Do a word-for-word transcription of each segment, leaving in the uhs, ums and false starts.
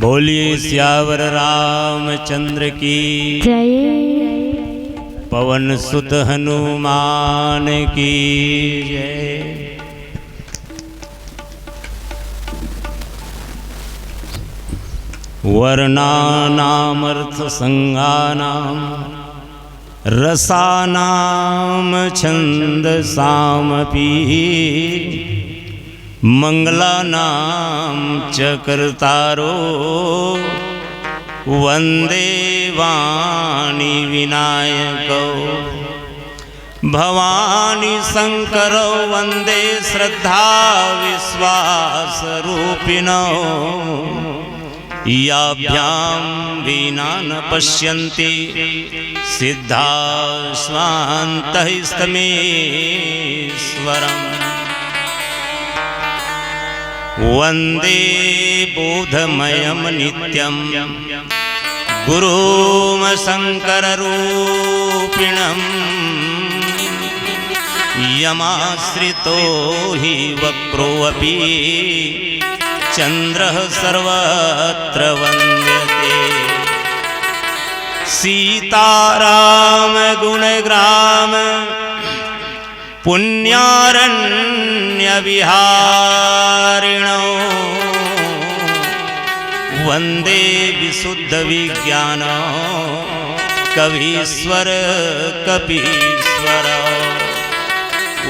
बोलिए सियावर रामचंद्र की जय। पवन सुत हनुमान की जय। वर्णानामर्थसंज्ञानां रसानां छन्दसामपि। मङ्गलानां च कर्तारो वन्दे वाणीविनायकौ। भवानी शंकरौ वंदे श्रद्धा विश्वास रूपिणौ। याभ्यां वीणा न पश्यन्ति सिद्धा स्वान्तैस्तमीश्वरम्। वन्दे बोधमयं नित्यं गुरुमशङ्कररूपिणम्। यमाश्रितो हि वक्रोऽपि चन्द्रः सर्वत्र वन्द्यते। सीतारामगुणग्राम पुण्यारण्यविहारिणौ। वन्दे विशुद्धविज्ञान कवीश्वर कपीश्वर।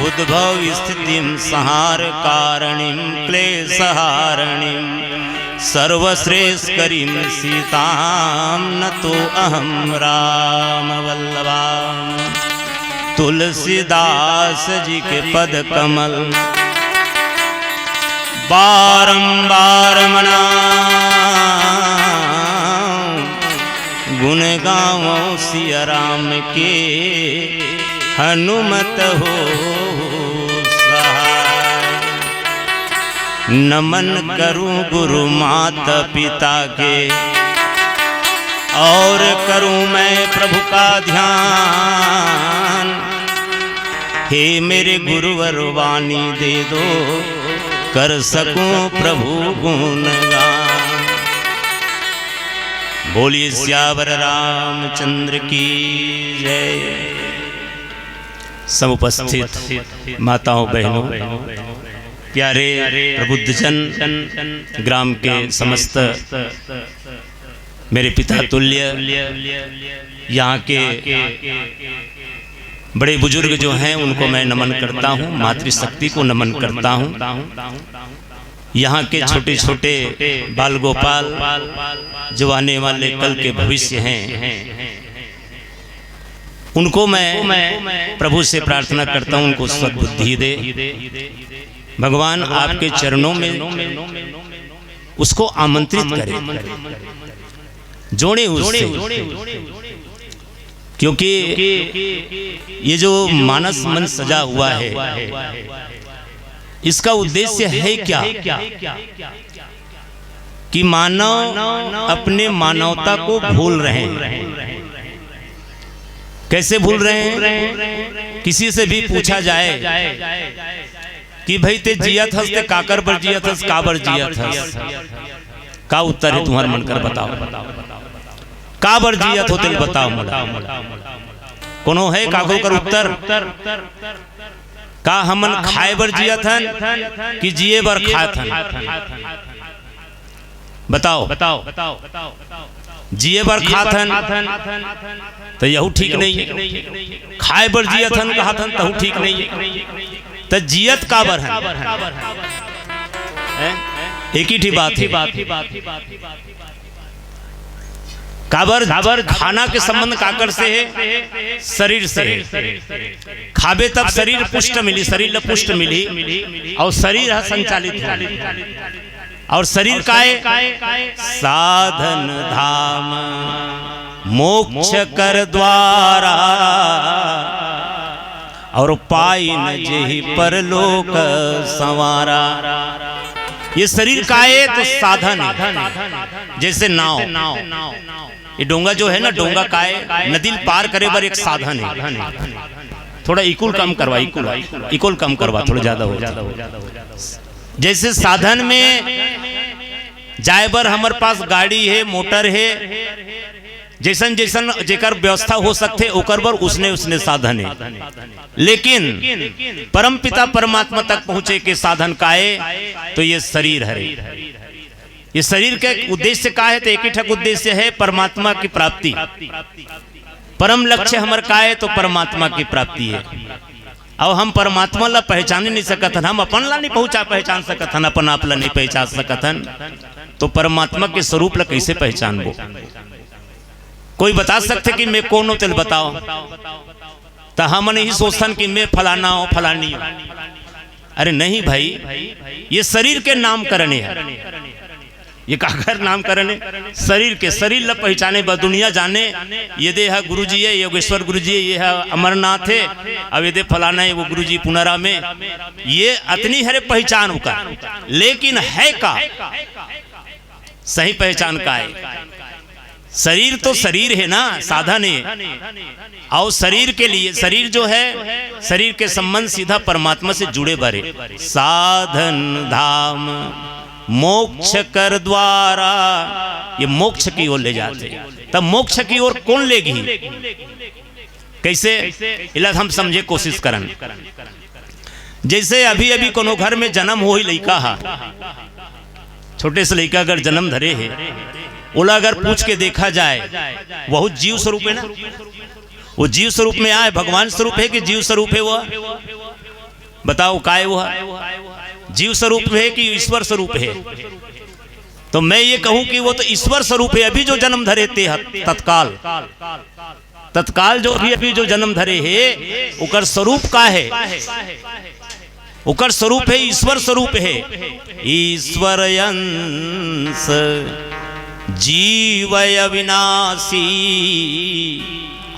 उद्भव स्थितिं संहार कारणीं क्लेशहारिणीं सर्वश्रेष्ठ करीं सीतां नतो अहं राम वल्लभा। तुलसीदास जी के पद कमल बारंबार मनाऊं, गुण गाऊं सिया राम के हनुमत हो सहाय। नमन करूं गुरु माता पिता के और करूं मैं प्रभु का ध्यान। हे मेरे गुरुवर वाणी दे दो, कर सकूं प्रभु गुणगान। बोलिए सियावर रामचंद्र की जय। सब उपस्थित माताओं, बहनों, प्यारे प्रबुद्धजन, ग्राम के समस्त मेरे पिता तुल्य, यहाँ के बड़े बुजुर्ग जो हैं, उनको मैं नमन करता हूँ, मातृशक्ति को नमन करता हूँ। यहाँ के छोटे छोटे बाल गोपाल, जो आने वाले कल के भविष्य हैं, उनको मैं प्रभु से प्रार्थना करता हूँ, उनको सद्बुद्धि दे। भगवान आपके चरणों में उसको आमंत्रित करें, जोड़ें उससे, क्योंकि ये जो मानस मन सजा हुआ है, इसका उद्देश्य है क्या? कि मानव अपने मानवता को भूल रहे हैं। कैसे भूल रहे हैं? किसी से भी पूछा जाए कि भाई, ते जियत हस, ते काकर बर जियत हस, काबर जियत हस, का उत्तर है तुम्हार मन कर बताओ? काबर जियत हो, तेल बताओ मोला। कोनो है काकरो कर उत्तर? का हमन खाए बर जियत हन कि जिए बर खात हन? बताओ। जिए बर खात हन, त यहू ठीक नहीं है। खाए बर जियत हन, कहत हन, तहू ठीक नहीं है। त जियत काबर हन? हैं? एक ही ठी बात है। काबर, काबर खाना के संबंध काकर से है? शरीर से है। खाबे तब शरीर पुष्ट मिली, शरीर ल पुष्ट मिली, और शरीर ह संचालित हो। और शरीर काय? साधन धाम मोक्ष कर द्वारा, और पाई न जेहि परलोक संवारा। ये शरीर काय? तो साधन है, जैसे नाव। ये डोंगा जो है ना, डोंगा काय? नदी ल पार करे बर एक साधन है। थोड़ा इकुल कम करवा, इकुल, इकुल कम करवा, थोड़ा ज्यादा हो। जैसे साधन में जाए बर हमर पास गाड़ी है, मोटर है, जैसन जैसन जेकर व्यवस्था हो सकथे, ओकर बर उसने उसने साधन है। लेकिन परमपिता परमात्मा तक पहुंचे के साधन काय? तो ये शरीर हरे। ये शरीर के उद्देश्य का है? तो एक ही ठक उद्देश्य है, परमात्मा की प्राप्ति। परम लक्ष्य हमर का है? तो परमात्मा की प्राप्ति है। अब हम परमात्मा ला पहचान ही नहीं सकत हन, हम अपन ला नहीं पहुंचा पहचान सकत हन, अपन आप ला नहीं पहचान सकत हन, तो परमात्मा के स्वरूप ला कैसे पहचानबो? कोई बता सकथे कि मैं कौन हूं, तेल बताओ। त त हमन यही सोचथन कि मैं फलाना हूँ, फलानी हूँ। अरे नहीं भाई, ये शरीर के नामकरण है। ये काकर नामकरण है? शरीर के, शरीर ला पहचाने बर दुनिया जाने, ये दे ह गुरुजी है, योगेश्वर गुरुजी है, ये ह अमरनाथ है, अब ये दे फलाना है, वो गुरुजी पुनाराम है। ये अतनी हरे पहचान उकर, लेकिन है का? सही पहचान का है? शरीर तो शरीर है ना, साधन है। और शरीर के लिए, शरीर जो है, शरीर के संबंध सीधा परमात्मा से जुड़े बर हे। साधन धाम मोक्ष कर द्वारा, ये मोक्ष की ओर ले जाथे। तब मोक्ष की ओर कौन लेगही? कैसे? एला हम समझे कोशिश करन। जैसे अभी अभी कोनो घर में जन्म होही लइका हा, छोटे से लइका अगर जन्म धरे हे, ओला अगर पूछ के देखा जाए, वहू जीव स्वरूप है ना, वो जीव स्वरूप में आए, भगवान स्वरूप है कि जीव स्वरूप है वो? बताओ, काय वो? जीव स्वरूप है कि ईश्वर स्वरूप है? तो मैं ये कहूं कि वो तो ईश्वर स्वरूप है। अभी जो जन्म धरे ते ह-, तत्काल, तत्काल जो अभी अभी जो जन्म धरे हे, ओकर स्वरूप का है? ओकर स्वरूप है, ईश्वर स्वरूप है। ईश्वर अंश जीव अविनाशी,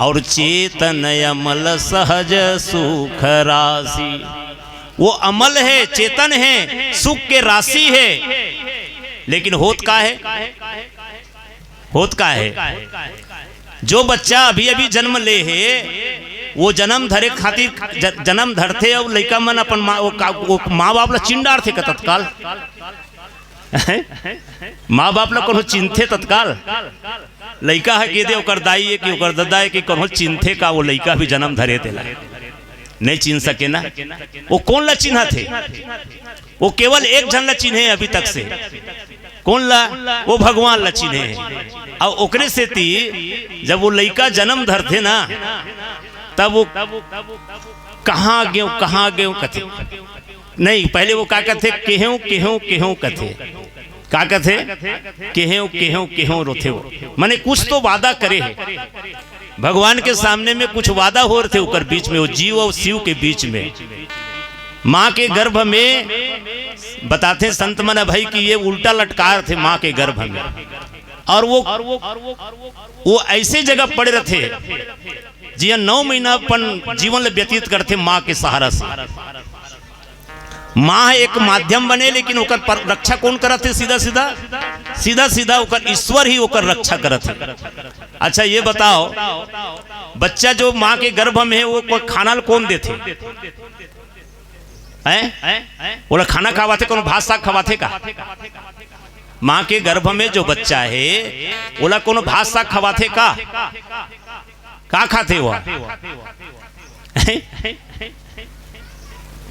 और चेतन अमल सहज सुख राशि। वो अमल है, चेतन है, सुख के राशि है। लेकिन होत का है? होत का है? जो बच्चा अभी अभी जन्म ले हे, वो जन्म धरे खातिर ज-, जन्म धरथे, और लइका मन अपन माँ, वो का-, वो माँ बाप ला चिन्ह डारथे का तत्काल? माँ बाप ला कोनो चिन्हथे तत्काल? लइका ह के दे, ओकर दाई है कि ओकर ददा है कि कोनो चिन्हथे का? वो लइका भी जन्म धरे तेला नहीं चिन्ह सके ना। वो कोन ला चिन्हथे? वो केवल एक झन ला चिन्हे अभी तक से। कोन ला? वो भगवान ला चिन्हे। और ओकरे सेती जब वो लइका जन्म धरथे ना, तब वो कहाँ गेव, कहाँ गेव कथे। नहीं, पहले वो का कथे? केहेव, केहेव, केहेव कथे। का कथे? केहेव, केहेव, केहेव रोथे वो। माने कुछ तो वादा करे हे। भगवान के सामने में कुछ वादा हो रथे ओकर बीच में, वो जीव और शिव के बीच में। माँ के गर्भ में बताथे संत मन भाई कि ये उल्टा लटकार थे माँ के गर्भ में। और वो, वो ऐसे जगह पड़े रथे, जिया नौ महीना अपन जीवन ले व्यतीत करथे माँ के सहारा से। माँ एक माध्यम बने, लेकिन ओकर पर रक्षा कौन करत हे? सीधा सीधा, सीधा सीधा ओकर ईश्वर ही ओकर रक्षा करत हे। अच्छा, ये बताओ, बच्चा जो माँ के गर्भ में हे, वो कोई खाना ल कौन देथे? हैं? ओला खाना खवाथे, कोनो भात साग खवाथे का? माँ के गर्भ में जो बच्चा हे, ओला कोनो भात साग खवाथे का? का खाथे वो?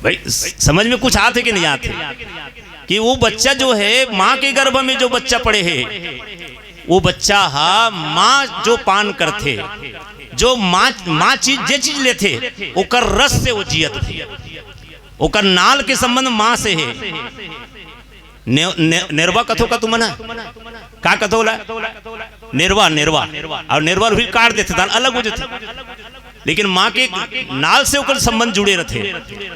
भाई, स-, समझ में कुछ आथे कि नहीं आथे? कि वो बच्चा जो है, माँ के गर्भ में जो बच्चा पड़े हे, वो बच्चा हा माँ जो पान करथे, जो माँ, माँ चीज, जे चीज लेथे, ओकर रस से वो जियत हे। ओकर नाल के संबंध माँ से हे। ने-, ने-, नेरवा कथो का तुमन ह? का कथो ओला? नेरवा, नेरवा। और नेरवा ल भी काट देथे, त अलग हो जाथे। लेकिन माँ के नाल से ओकर संबंध जुड़े रथे,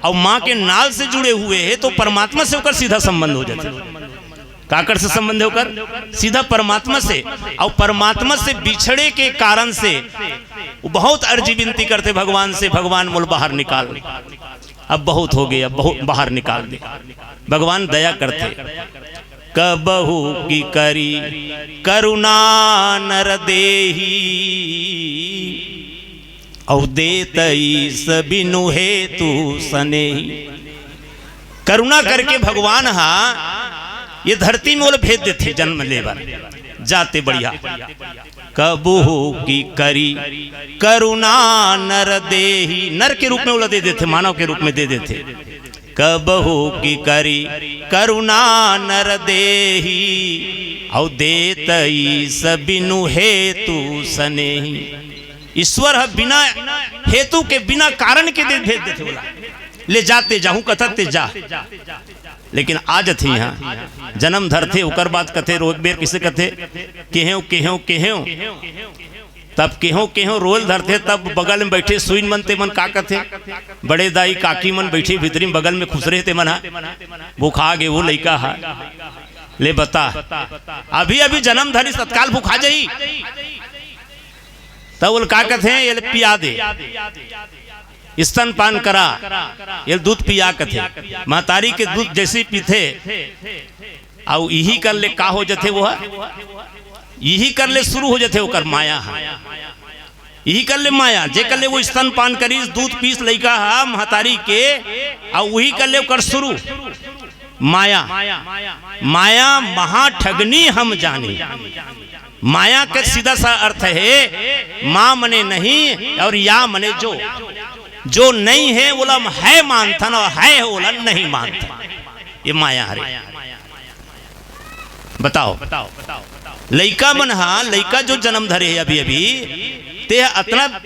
और माँ के नाल से जुड़े हुए हे, तो परमात्मा से ओकर सीधा संबंध हो जाथे। काकर से संबंध हे ओकर? सीधा परमात्मा से। और परमात्मा से बिछड़े के कारण से वो बहुत अर्जी विनती करथे भगवान से, "भगवान, मोला बाहर निकाल, अब बहुत हो गया, अब बहुत, बाहर निकाल दे।" भगवान दया करथे, "कबहू की करी करुणा नर देही, अउ देत ईस बिनु हेतु सनेही।" करुणा करके भगवान हा ये धरती में ओला भेज देथे जन्म ले बर, जाते बढ़िया। "कबहू की करी करुणा नर देही", नर के रूप में ओला दे देथे, मानव के रूप में दे देथे। "कबहू की करी करुणा नर देही, अउ देत ईस बिनु हेतु सनेही।" ईश्वर ह बिना हेतु के, बिना कारण के दे, भेज देथे ओला, "ले जाते जाहूं कथत ते जा।" लेकिन आ जथे इहाँ, जन्म धरथे, ओकर बाद कथे, रोज बेर किसे कथे, "केहेव, केहेव, केहेव।" तब केहो केहो रोल धरथे, तब बगल में बैठे सुइन मन ते मन का कथे, बड़े दाई काकी मन बैठे भीतरी में बगल में खुसरे ते मन हा, "भुखा गे वो लइका हा, ले बता, अभी अभी जन्म धरिस, तत्काल भुखा जाही।" तब ओला का कथे, "ये ले पिया दे, स्तनपान करा, ये ले दूध पिया," कथे। महतारी के दूध जैसे पीथे, अउ इही कर ले का हो जथे, वो इही कर ले शुरू हो जथे ओकर माया हा। इही कर ले माया, जे कर ले वो स्तनपान करिस, दूध पीस लइका हा महतारी के, अउ उही कर ले ओकर शुरू माया। माया महाठगनी हम जानी। माया के सीधा सा अर्थ हे, माँ मने नहीं और या मने जो। जो नहीं हे, ओला हम है मानथन, और है, ओला नहीं मानथन। ये माया हरे। बताओ, लइका मन हा, लइका जो जन्म धरे हे अभी अभी, ते हा अतना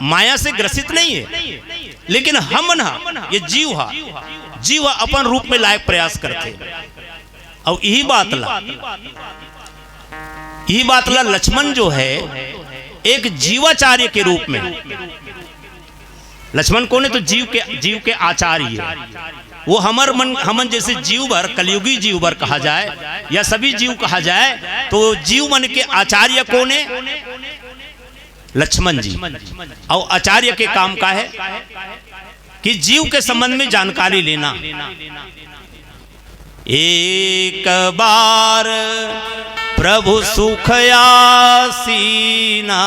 माया से ग्रसित नहीं हे, लेकिन हमन हा, ये जीव हा, जीव हा अपन रूप में लायक प्रयास करथे। अउ इही बात ला, इही बात ला लक्ष्मण जो हे, एक जीवाचार्य के रूप में, लक्ष्मण कोन हे? तो जीव के, जीव के आचार्य। वो हमर मन, हमन जैसे जीव बर, कलयुगी जीव बर कहा जाए या सभी जीव कहा जाए, तो जीव मन के आचार्य कोन हे? लक्ष्मण जी। अउ आचार्य के काम का हे? कि जीव के संबंध में जानकारी लेना। एक बार प्रभु सुख आसीना,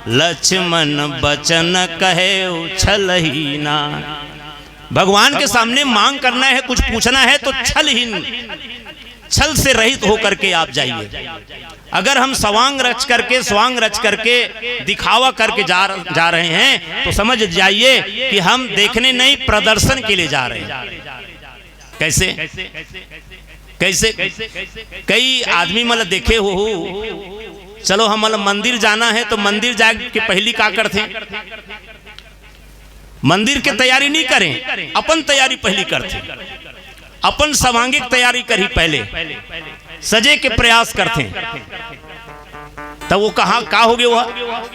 लक्ष्मण बचन कहे छलहीना। भगवान के सामने मांग करना है, कुछ पूछना है तो छलहीन, छल से रहित होकर के आप जाइए। अगर हम सवांग रच करके, स्वांग रच करके, दिखावा करके जा, जा रहे हैं, तो समझ जाइए कि हम देखने नहीं, प्रदर्शन के लिए जा रहे हैं। कैसे? कैसे? कई आदमी मन ल देखे हो, चलो हमन ल मंदिर जाना है, तो मंदिर जाए के पहली का करथे? मंदिर के तैयारी नहीं करें, अपन तैयारी पहली करथे, अपन स्वांगिक तैयारी करही पहले, सजे के प्रयास करथे। तब वो कहाँ का हो गे, वो,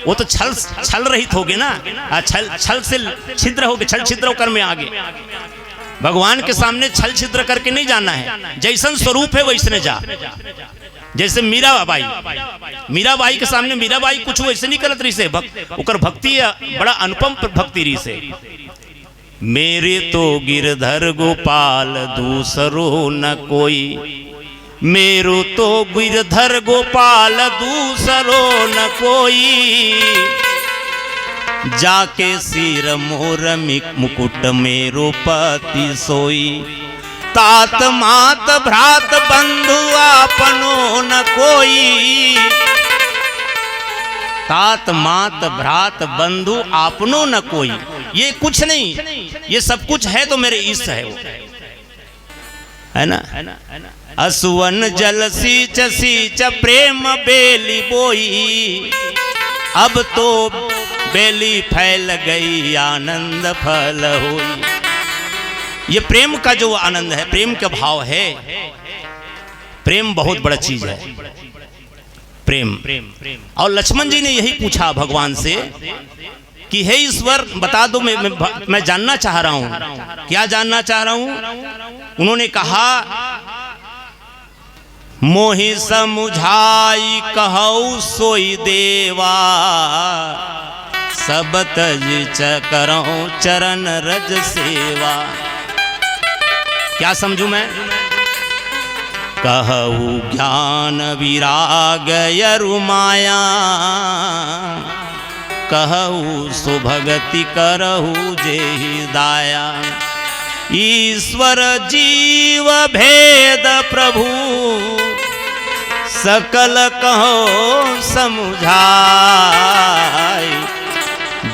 वो तो छल, छल रहित हो गे ना, आ, छल, छल से छिद्र हो गे, छल छिद्र ओकर में आ गे। भगवान के सामने छल छिद्र करके नहीं जाना है, जैसन स्वरूप है वैसने जा। जैसे मीराबाई, मीराबाई के सामने मीराबाई कुछ वैसे नहीं करत रहिसे, भक-, ओकर भक्ति बड़ा अनुपम भक्ति रहिसे। मेरो तो गिरधर गोपाल दूसरो न कोई, मेरो तो गिरधर गोपाल दूसरो न कोई, जाके सिर मोर मि-, मुकुट मेरो पति सोई। तात मात भ्रात बंधु आपनो न कोई, तात मात भ्रात बंधु आपनो न कोई। ये कुछ नहीं, ये सब कुछ है तो मेरे ईश है वो, है ना? असुवन जल सींच सींच प्रेम बेली बोई, अब तो बेली फैल गई आनंद फल होई। ये प्रेम का जो आनंद है, प्रेम का भाव है, प्रेम बहुत बड़ा चीज है, प्रेम। और लक्ष्मण जी ने यही पूछा भगवान से कि हे ईश्वर, बता दो, मैं, मैं, मैं जानना चाह रहा हूँ। क्या जानना चाह रहा हूँ? उन्होंने कहा, मोहि समुझाई कहौ सोई देवा, सब तज च करौ चरण रज सेवा। क्या समझू मैं? कहु ज्ञान विराग यरु माया, कहु सुभगति करहु जेहि दाया। ईश्वर जीव भेद प्रभु सकल कहौ समुझाय।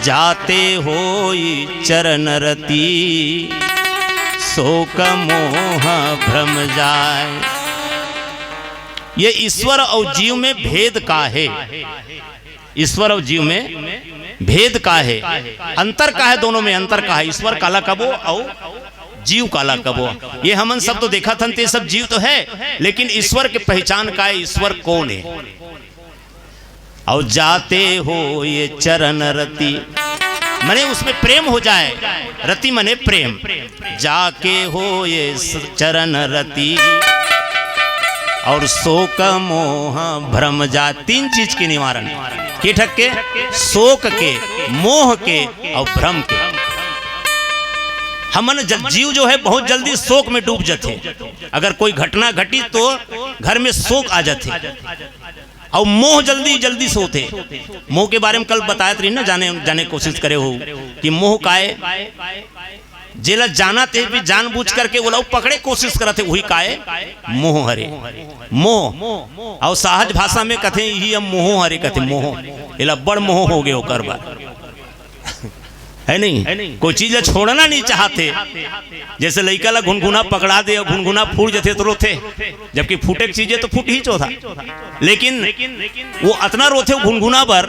जाते होई चरण रति शोक मोह भ्रम जाय। ये ईश्वर और जीव में भेद का है? ईश्वर और जीव में भेद का है? अंतर का है? दोनों में अंतर का है? ईश्वर काला कबो और जीव काला कबो? ये हमन सब तो देखत हन, ते सब जीव तो है, लेकिन ईश्वर के पहचान का है? ईश्वर कौन है? और जाते हो ये चरण रति, मने उसमें प्रेम हो जाए। रति मने प्रेम। जाके हो ये स- चरण रति और शोक मोह भ्रम जा, तीन चीज के निवारण। के ठक के? शोक के, मोह के और भ्रम के। हमन जल, जीव जो है बहुत जल्दी शोक में डूब जाते। अगर कोई घटना घटी तो घर में शोक आ जाते। और मोह जल्दी जल्दी से होते। मोह के बारे में कल बतायत रही ना, जाने जाने कोशिश करे हो कि मोह काय, जेला जानत हे भी जानबूझ करके ओला पकड़े कोशिश करत हे, वही काय? मोह हरे। मोह। और सहज भाषा में कथे, यही अब मोह हरे कथे, मोह। एला बड़ मोह हो गए ओकर बर। है नहीं? कोई चीज ला छोड़ना नहीं चाहते। जैसे लइका ला घुनघुना पकड़ा दे और घुनघुना फूट जथे तो रोथे, जबकि फूटे के चीज हे तो फूट ही चोथा। लेकिन वो अतना रोथे घुनघुना बर,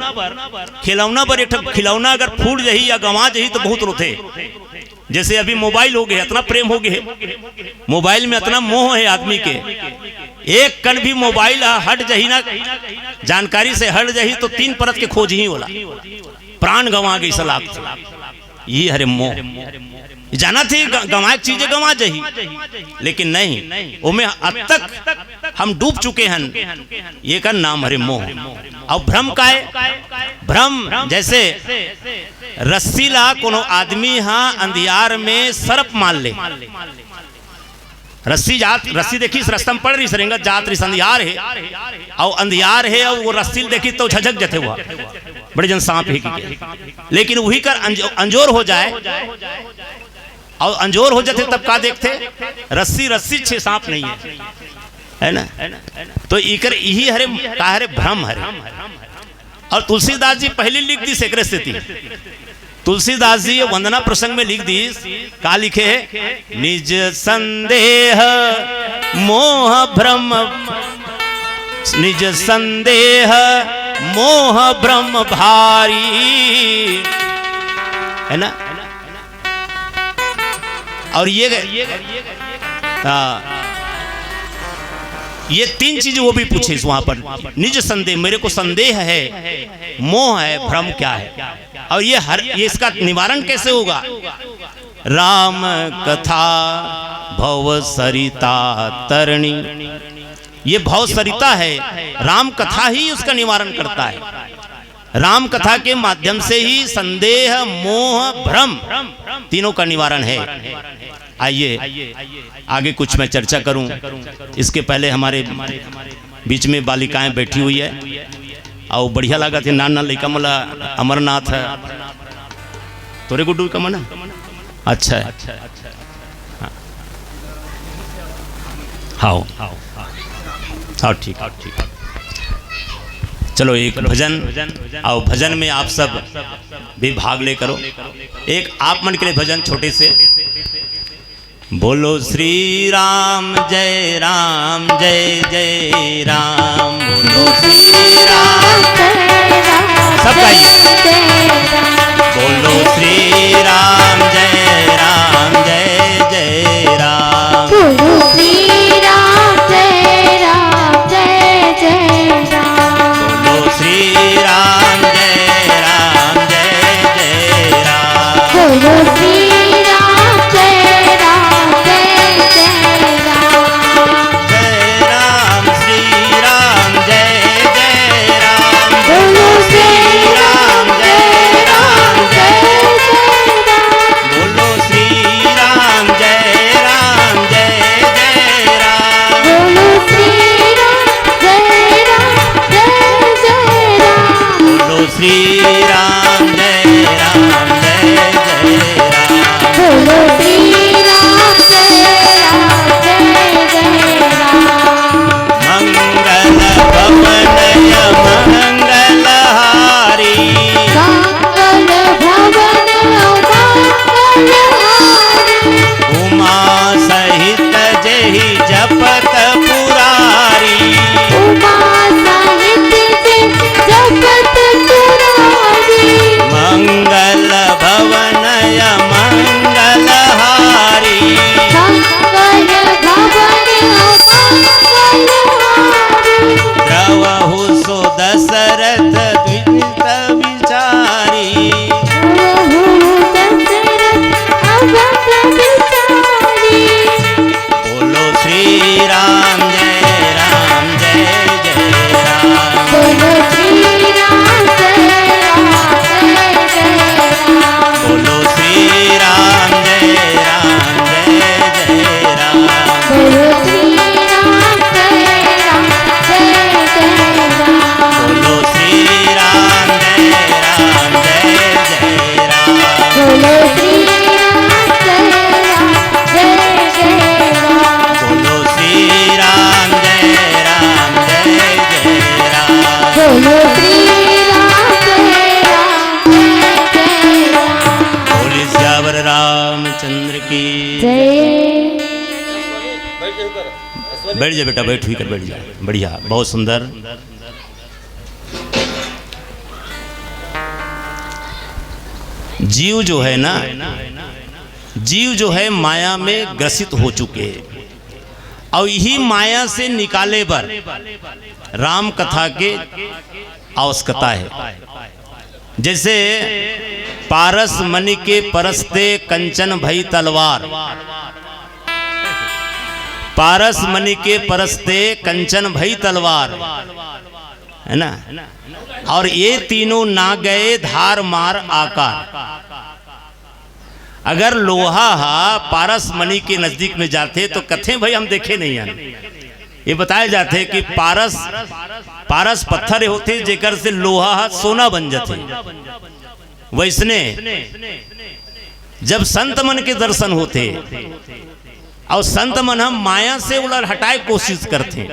खिलौना बर, एक ठो खिलौना अगर फूट जही या गंवा जही तो बहुत रोथे। जैसे अभी मोबाइल हो गए, अतना प्रेम हो गए, मोबाइल में अतना मोह है आदमी के, एक कन भी मोबाइल ह हट जही ना, जानकारी से हट जही तो तीन परत के खोज ही होला। प्राण गंवा गई सलाह। ये हरे मोह। जाना थी ग- गंवाए चीजें गंवा जही, लेकिन नहीं, ओमे अब तक हम डूब चुके हन। ये का नाम हरे मोह। और भ्रम काय? भ्रम जैसे रस्सी ला कोनो आदमी हा अंधियार में सर्प मान ले। रस्सी जात, रस्सी देखिस, रस्ता में पड़ रही, रेंगत जात रही, अंधियार है, और अंधियार है, और वो रस्सी देखी तो झझक जथे हुआ, बड़े जन सांप है कि के। लेकिन वही कर अंज-, अंजोर हो जाए, और अंजोर हो जाते तब का देखते? रस्सी, रस्सी छे, सांप नहीं है, है ना? तो इकर यही हरे, का हरे? भ्रम हरे। और तुलसीदास जी पहले लिख दी एकरे स्थिति। तुलसीदास जी ये वंदना प्रसंग में लिख दी, का लिखे है? निज संदेह मोह भ्रम, निज संदेह मोह भ्रम भारी, है ना? और ये, हाँ, ये तीन चीज वो भी पूछे वहां पर। निज संदेह, मेरे को संदेह है, मोह है, भ्रम क्या है, और ये हर, ये इसका निवारण कैसे होगा? राम कथा भव सरिता तरणी, ये भव सरिता है, राम कथा ही उसका निवारण करता है। राम कथा के माध्यम से ही संदेह, मोह, भ्रम तीनों का निवारण है। आइए, आगे कुछ मैं चर्चा करूं, इसके पहले हमारे बीच में बालिकाएं बैठी हुई है, और बढ़िया लागत हे, नान नान लइका मन ला। अमरनाथ है, तोरे गुड्डू का मना? अच्छा है। हाँ। हाओ। हाओ, ठीक। चलो, एक भजन, आओ, भजन में आप सब भी भाग ले करो। एक आप मन के लिए भजन छोटे से। बोलो श्री राम, जय राम, जय जय राम। बोलो श्री राम, सब गाइए। बोलो श्री राम, जय राम, जय जय राम। बोलो श्री राम, जय राम, जय जय राम। बोलो श्री राम, जय राम, जय जय राम। बोलो श्री राम, जय राम, जय जय राम। जय राम, श्री राम, जय जय राम। बोलो श्री राम, जय राम, जय जय राम। बोलो श्री राम, बोलो श्री राम, जय राम, जय जय राम। बोलो श्री राम, जय राम, जय जय राम। बोलो श्री राम, जय राम, जय जय राम। बोलो श्री राम, जय राम, जय जय राम। बोलो श्री राम, जय राम, जय जय राम। बोले सियावर रामचंद्र की जय। बैठ जा बेटा, बैठ हुई कर बैठ जा। बढ़िया, बहुत सुंदर। जीव जो है ना, जीव जो है माया में ग्रसित हो चुके हैं, और यही माया से निकाले बर राम कथा के आवश्यकता है। जैसे पारस मणि के परस्ते कंचन भई तलवार, पारस मणि के परस्ते कंचन भई तलवार, है ना? और ये तीनों ना गए धार मार आकार। अगर लोहा हा पारस मणि के नजदीक में जाथे तो कथे भाई हम देखे नहीं हन। ये बताए जाथे कि पारस, पारस पत्थर होथे जेकर से लोहा हा सोना बन जाथे। वैसने जब संत मन के दर्शन होथे और संत मन हम माया से ओला हटाए कोशिश करथे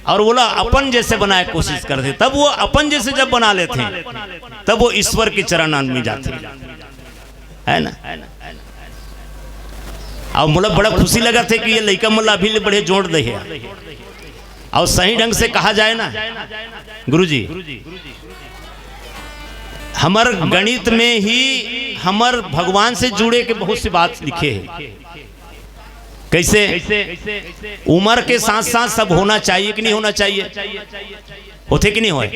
और ओला अपन जैसे बनाए कोशिश करथे, तब वो अपन जैसे जब बना लेथे तब वो ईश्वर के चरण में जाथे, है ना? और मोला बड़ा खुशी लगथे कि ये लइका मन ला अभी ले बड़े जोर दे हे। और सही ढंग से कहा जाए ना गुरुजी, हमर गणित में ही हमर भगवान से जुड़े के बहुत सी बात लिखे हे। कैसे? उम्र के साथ साथ सब होना चाहिए कि नहीं होना चाहिए? होथे कि नहीं होय?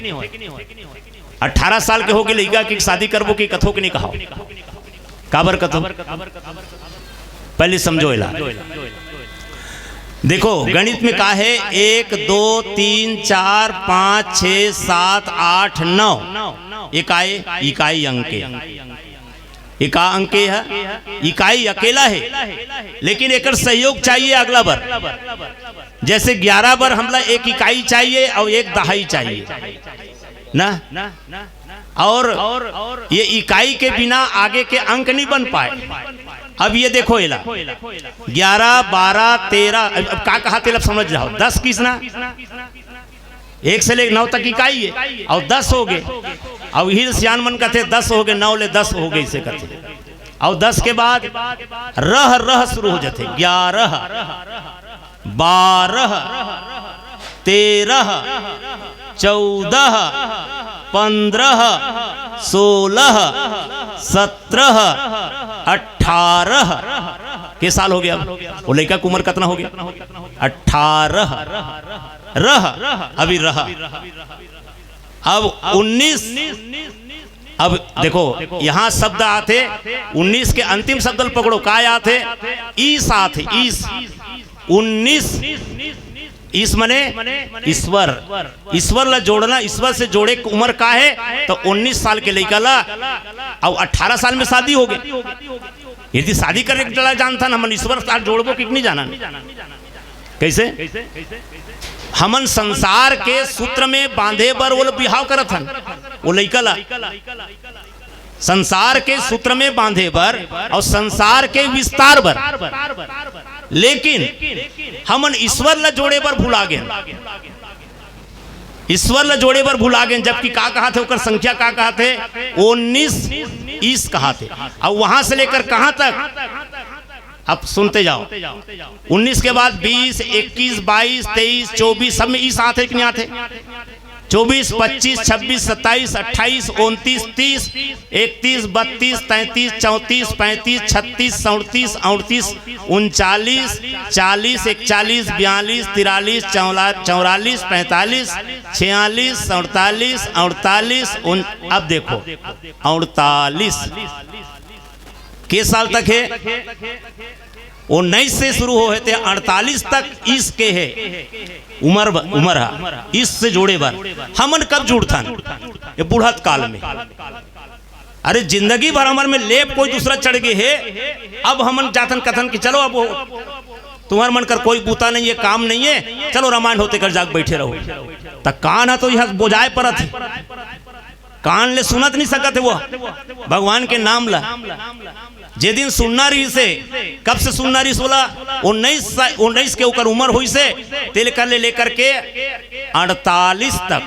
अठारह साल के होके लइका के शादी करबो कि कथो कि नहीं कहाव? काबर कथो? पहले समझो एला। देखो गणित में का है, एक, दो, तीन, चार, पाँच, छः, सात, आठ, नौ। इकाई, इकाई अंक है। ये का अंक है? इकाई अकेला है, लेकिन एकर सहयोग चाहिए अगला बर। जैसे ग्यारह बर हमला एक इकाई चाहिए और एक दहाई चाहिए ना, और ये इकाई के बिना आगे के अंक नहीं बन पाए। अब ये देखो एला, ग्यारह, बारह, तेरह, अब, अब का कहा तेला समझ जाओ, दस किस ना, एक से लेकर नौ तक इकाई है और दस हो गए। अब यही सियान मन कहते दस हो गए, नौ ले दस हो गए इसे कहते। और दस के बाद रह, रह शुरू हो जाते, ग्यारह, बारह, तेरह, चौदह, पन्द्रह, सोलह, सत्रह, अठारह। के साल हो गया? अब वो लइका के उम्र कितना हो गया? अठारह। रह, अभी रह। अब उन्नीस। अब देखो, यहाँ शब्द आथे, उन्नीस के अंतिम शब्द ल पकड़ो, का आथे? ईस आथे, ईस। उन्नीस, ईस मने ईश्वर। ईश्वर ला जोड़ना, ईश्वर से जोड़े के उम्र का है? तो उन्नीस साल के लइका ला, अब अठारह साल में शादी हो गए। यदि शादी करे के ला जानथन, हमन ईश्वर साथ जोड़बो कि नहीं जानन? कैसे? हमन संसार के सूत्र में बांधे बर वो बिहाव करत हन, वो लइका ला संसार के सूत्र में बांधे बर और संसार के विस्तार बर, लेकिन हमन ईश्वर ला जोड़े बर भुला गेन। ईश्वर ला जोड़े बर भुला गेन, जबकि का कहा थे, ओकर संख्या का कहा थे? उन्नीस ईस कहा थे। अब वहां से लेकर कहां तक? अब सुनते जाओ, उन्नीस के बाद बीस, इक्कीस, बाईस, तेईस, चौबीस, सब में ईस आथे कि नहीं आथे? चौबीस, पच्चीस, छब्बीस, सत्ताईस, अट्ठाईस, उनतीस, तीस, इकतीस, बत्तीस, तैंतीस, चौंतीस, पैंतीस, छत्तीस, सैंतीस, अड़तीस, उनचालीस, चालीस, इकतालीस, बयालीस, तिरालीस, चौला-, चौवालीस, पैंतालीस, छियालीस, सैंतालीस, अड़तालीस, उन-, अब देखो, अड़तालीस। के साल तक है? उन्नीस से शुरू होहे ते अड़तालीस तक ईस के है उमर, उमर हा। ईस से जोड़े बर हमन कब जुड़थन? ये बुढ़त काल में। अरे, जिंदगी भर हमर में लेप कोई दूसरा चढ़ गए है, अब हमन जाथन कथन कि चलो अब वो तुंहर मन कर कोई बूता नहीं है, काम नहीं है, चलो रामायण होथे कर जाके बैठे रहो। त कान ह तो इहाँ बोजाय परत हे, कान ले सुनत नहीं सकत हे वो भगवान के नाम ला। जे दिन सुनना रहिस हे, कब से सुनना रहिस हे ओला? उन्नीस सा-, उन्नीस के ओकर उमर होइस हे, ते लेकर ले लेकर के अड़तालीस तक।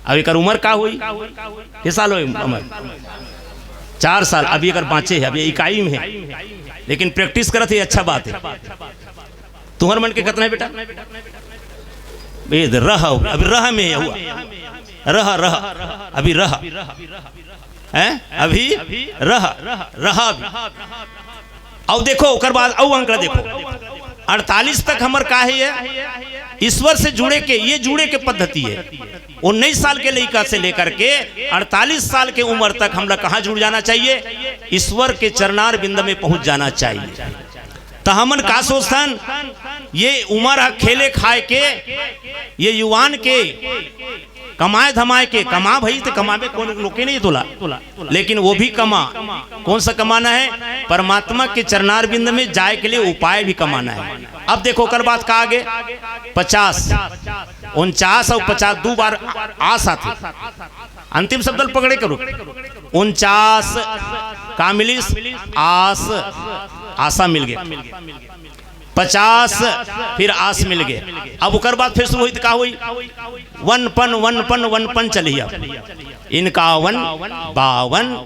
अब एकर उमर का होई? के साल होई उमर? चार साल। अभी एकर बाँचे हे, अभी इकाई में हे, लेकिन practice करत हे, अच्छा बात हे। तुंहर मन के कतना हे बेटा? ए, रह, अभी रह में हे हुआ। रह, रह, अभी रह। हैं? अभी रह, रह अभी। अउ देखो, ओकर बाद अउ अंक ला देखो, अड़तालीस तक हमर का हे ये? ईश्वर से जुड़े के, ये जुड़े के पद्धति हे। उन्नीस साल के लइका से लेकर के अड़तालीस साल के उमर तक हमला कहाँ जुड़ जाना चाहिए? ईश्वर के चरणार बिंद में पहुँच जाना चाहिए। त हमन का सोचथन, ये उमर ह खेले खाए के, ये युवान के कमाए धमाए के, कमा भई ते कमाबे, कोन रोके नहीं तोला, लेकिन वो भी कमा। कौन सा कमाना है? परमात्मा के चरणार बिंद में जाए के लिए उपाय भी कमाना है। अब देखो, ओकर बाद का आगे, पचास, उनचास अउ पचास, दू बार आस आथे। अंतिम शब्द ल पकड़े करो। उनचास का मिलिस? आस, आशा मिल गे। पचास, फिर आस मिल गे। अब ओकर बाद फिर शुरू होई त का होई? वन पन, वन पन, वन पन चलही अब। इनकावन, बावन,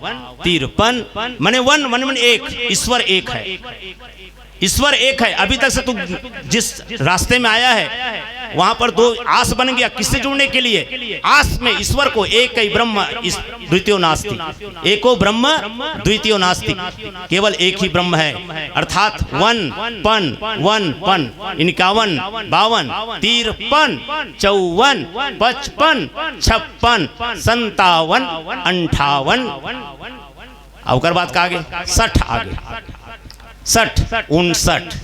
तिरपन, मने वन, वन, वन एक, ईश्वर एक है। ईश्वर एक है। अभी तक से तू जिस रास्ते में आया है, वहां पर दो आस बन गया। किससे जुड़ने के लिए? आस में ईश्वर को, एक ही ब्रह्म, इस द्वितीयो नास्ति, एको ब्रह्म द्वितीयो नास्ति, केवल एक ही ब्रह्म है। अर्थात वन पन, वन पन, इनकावन, बावन, तिरपन, चौवन, पचपन, छप्पन, संतावन, अंठावन। आ ओकर बाद का आगे? सठ आगे। सठ, उनसठ।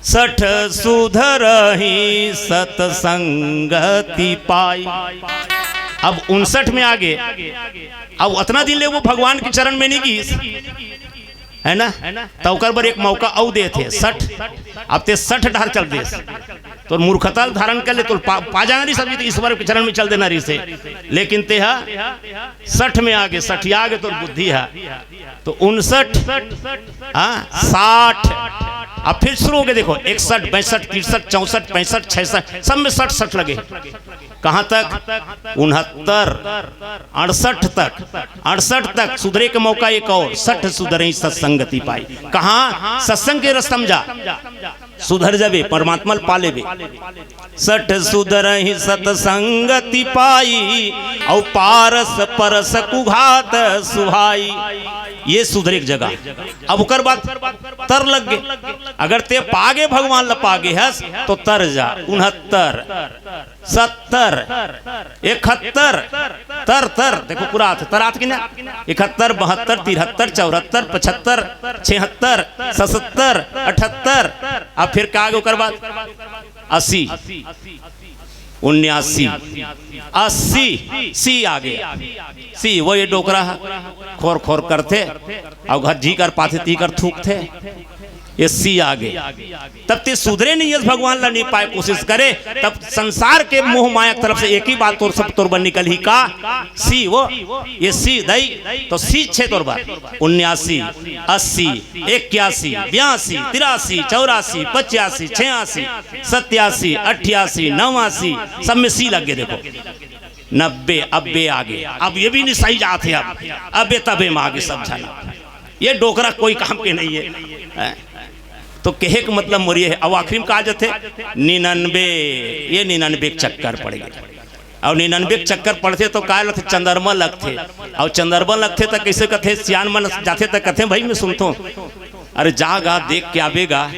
सठ सुधरही सतसंगति पाई। अब उनसठ में आगे, अब अतना दिन ले वो भगवान के चरण में नहीं गिस, है ना? त ओकर बर एक मौका अउ देथे, सठ। अब ते सठ डहर चल देस, तोर मूर्खता ल धारण कर ले, तोर पा, पा जाना रहिस, अभी तो ईश्वर के चरण में चल देना रहिस हे, लेकिन ते ह सठ में आगे, सठिया गे तोर बुद्धि ह। तो उनसठ, हाँ, साठ, अब फिर शुरू हो गए, देखो, इकसठ, बासठ, तिरसठ, चौसठ, पैंसठ, छियासठ, सब में सठ, सठ लगे। कहाँ तक? उनहत्तर, अड़सठ तक। अड़सठ तक सुधरे के मौका एक और, सठ सुधरही सतसंगति पाई। कहाँ? सत्संग के रस्ता में जा, सुधर जाबे, परमात्मा ल पा लेबे। सठ सुधरही सतसंगति पाई, अउ पारस परस कुघात सुहाई। ये सुधरे के जगह। अब ओकर बाद तर लग गे। अगर ते पागे, भगवान ल पागे हस, तो तर जा। उनहत्तर, सत्तर, इकहत्तर, तर, तर, देखो पूरा आथे, तर आथे कि ना? इकहत्तर, बहत्तर, तिहत्तर, चौहत्तर, पचहत्तर, छिहत्तर, सतहत्तर, अठहत्तर, अब फिर का आगे ओकर बाद? अस्सी, उन्यासी, अस्सी, सी आगे। सी, वो ये डोकरा ह, खोर खोर करथे, अउ घर जी कर पाथे, ती कर थूकथे। ये सी आगे। तब ते सुधरे नहीं हस, भगवान ला नहीं पाए कोशिश करे, तब संसार के मोह माया के तरफ से एक ही बात तोर सब तोर बर निकलही का? सी वो, ये सी दई, तो सी छे तोर बर। उन्यासी, अस्सी, इक्यासी, बयासी, तिरासी, चौरासी, पचासी, छियासी, सत्यासी, अट्ठासी, नवासी, सब में सी लग गे। देखो, नब्बे, अब्बे आगे। अब ये भी नहीं सही जात हे। अब, अबे तबे में आगे सब झन। ये डोकरा कोई काम के नहीं है, हैं? तो कहे के मतलब मोर ये हे। अब आखिरी में का जथे? निन्यानबे। ये निन्यानबे के चक्कर पड़ गे। अउ निन्यानबे के चक्कर पड़थे तो का लगथे? चंद्रमा लगथे। अउ चंद्रमा लगथे त कइसे कथे? सियान मन जाथे त कथे, भाई मैं सुनथों, अरे जा गा, देख के आबे गा,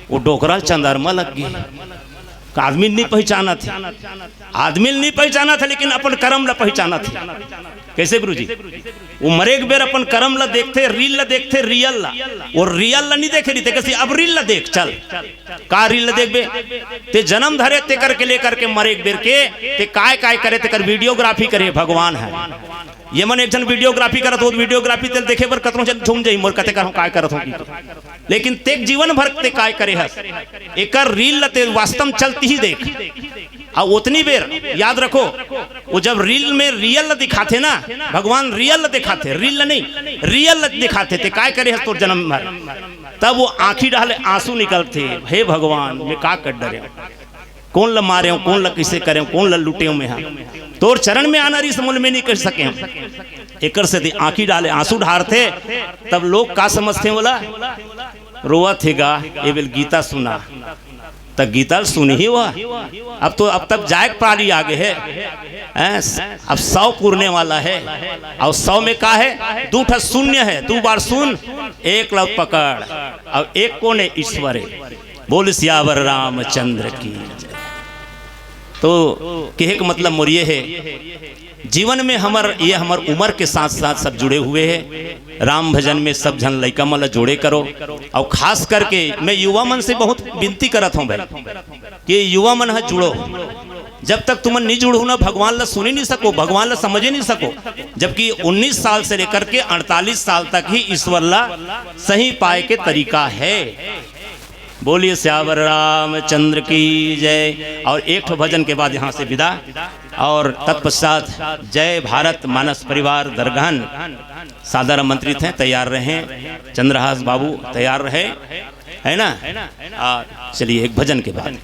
वो डोकरा ल चंद्रमा लग गे। का आदमी ल नहीं पहचानत हे? आदमी ल नहीं पहचानत हे, लेकिन अपन करम ल पहचानत हे। कइसे गुरुजी? वो मरे के बेर अपन करम ल देखथे, रील ल देखथे, रियल ल। वो रियल ल नहीं देखे रहिथे, कइसे अब रील ल देख, चल। का रील ल देखबे? ते जनम धरे ते करके लेकर के मरे के बेर के, ते काय काय करे, तेकर वीडियोग्राफी करे भगवान हे। ये मन एक झन videography करत हो, videography तेल देखे बर कतनो झन झूम जाही, मोर कते करहूं, काय करत हो कि। लेकिन तें जीवन भर तें काय करे हस, एकर reel ल तें वास्तव म चलत ही देख। अउ ओतनी बेर याद रखो, वो जब reel में real ल दिखाथे ना, भगवान real ल दिखाथे, reel ल नहीं, real ल दिखाथे, तें काय करे हस तोर जनम भर, तब वो आंखी डहर ले आंसू निकलथे, "हे भगवान, मैं का कर डरेंव?" कोन ल मारेंव, कोन ल कइसे करेंव, कोन ल लूटेंव मैं हा। तोर चरण में आना रहिस, मोल में नहीं कर सकेंव। एकर सेती आंखी डहर ले आंसू ढारथे, तब लोग का समझथे ओला? रोवत हे गा, ए बेल गीता सुना। त गीता ल सुनही वो। अब तो, अब तब जाए के पारी आ गे हे। हैं? अब सौ पुरने वाला हे। अउ सौ में का हे? दू ठा शून्य हे, दू बार सुन, एक ल पकड़। अउ एक कोन हे? ईश्वर हे। बोल सियावर रामचंद्र की जय। तो कहे के मतलब मोर ये हे, जीवन में हमर, ये हमर उमर के साथ-साथ सब जुड़े हुए हे। राम भजन में सब झन लइका मन ल जोड़े करो, अउ खास करके मैं युवा मन से बहुत विनती करत हंव भाई कि युवा मन ह जुड़ो। जब तक तुमन नहीं जुड़हू ना, भगवान ल सुन ही नहीं सको, भगवान ल समझ ही नहीं सको। जबकि उन्नीस साल से लेकर के अड़तालीस साल तक ही ईश्वर ल सही पाए के तरीका हे। बोलिए सियावर रामचंद्र की जय। अउ एक ठो भजन के बाद यहाँ से विदा, अउ तत्पश्चात जय भारत मानस परिवार दरगहन सादर आमंत्रित हे, तैयार रहे, चंद्रहास बाबू तैयार रहे, है ना? अउ चलिए एक भजन के बाद।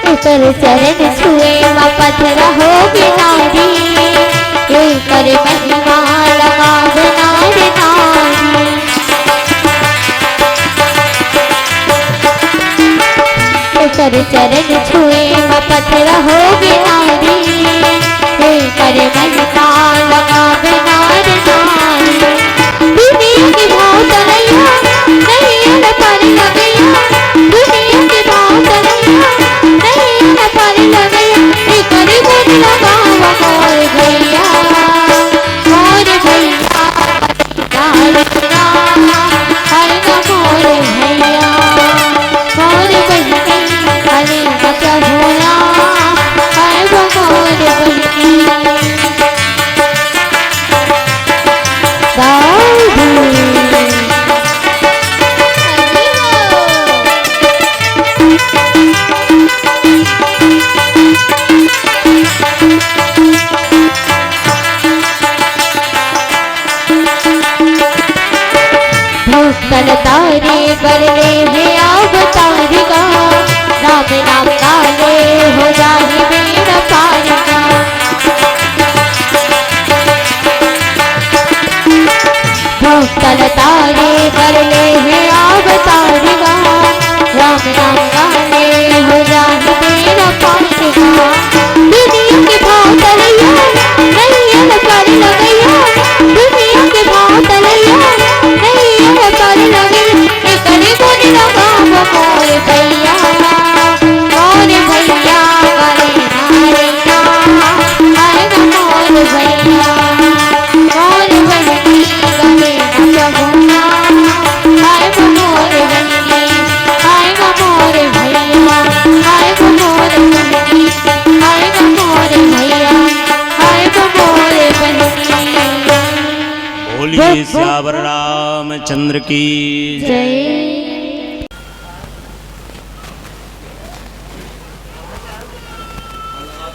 एकर चरण छुए म पथरा हो गे नारी, एकर महिमा लगा बना रे नारी। एकर चरण छुए म पथरा हो गे नारी, एकर महिमा लगा बना रे नारी। दुनिया के भाव तलैया, नैया न पार लगैया। दुनिया के भाव तलैया, नैया न पार लगैया। एकर गुण लगावा मोर भैया, मोर भैया। तारना, हाय ग मोर भैया, मोर बहिनी, अरे न कहोला, हाय ग मोर बहिनी। भूतल तारे बर ले हे अवतार गा, राम नाम का ले हो जाही बेड़ा पार गा। भूतल तारे बर ले हे अवतार गा, राम नाम का ले हो जाही बेड़ा पार गा। दुनिया के की, सियावर रामचंद्र की। जय।